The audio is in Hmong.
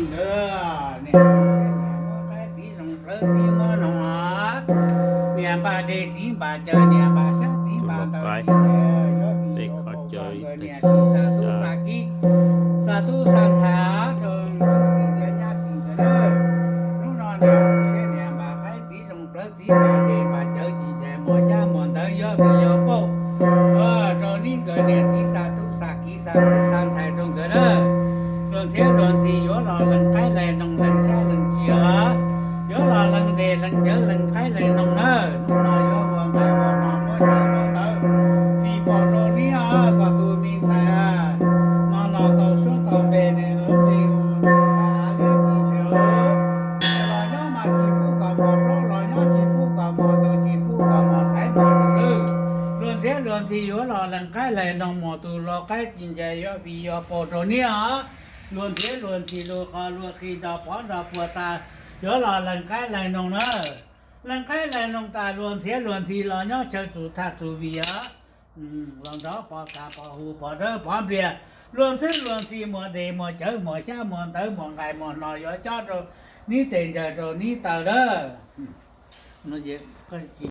Ntawd niam muab qaib txiv zoo plawv txiv muab noog, niam npaj dej txiv npaj cawv, niam npaj xyab txiv npaj ntawv, niam txiv xa tub xa kiv, xa tub xa ntxhais rau tub xim thiab nyab xim ntawd na. Hnub no niam siab niam npaj qaib txiv zoo plawv txiv npaj dej npaj cawv, txiv ncaim muas xyab muas ntawv yuav vij yuav pauj rau neb nkawd niam txiv xa tub xa kiv xa tub xa ntxhais rau nkawd na. Luag ntxhiab luag ntxhi yuav los lees qaib lees noog lees xyab lees ntxhais, yuav los lees dej lees cawv lees qaib lees noog na. Hnub no yuav ua nqaij ua noog muab xyab muab ntawv fij pom rau neb os, kom tus me ntxhais no no tau suab tau npe ne, lub npe hu ua Av Liab Txwv Ntshis. Los nyob mas tsis pub kom muaj plaub, los nyob tsis pub kom muaj ntug, tsis pub kom muaj xaiv muaj lus lawm. Luag ntxhiab luag ntxhi yuav los lees qaib lees noog, muaj tus lau qaib txiv ncaim yuav vij yuav pauj rau neb os. Luag ntxhiab luag ntxhi luag qhov luag qhis nrog pov nrog puag tas, yuav los lees qaib lees noog na. Lees qaib lees noog tas luag ntxhiab luag ntxhi los nyob chaw txus thaj txus vij os. Los nrog pov kav pov hu pov dawb pov npliag, luag ntxhiab luag ntxhi muas dej muas cawv muas xyab muas ntawv muas nqaij muas noog yuav cob rau neb tes ntsawg rau neb taw lawm.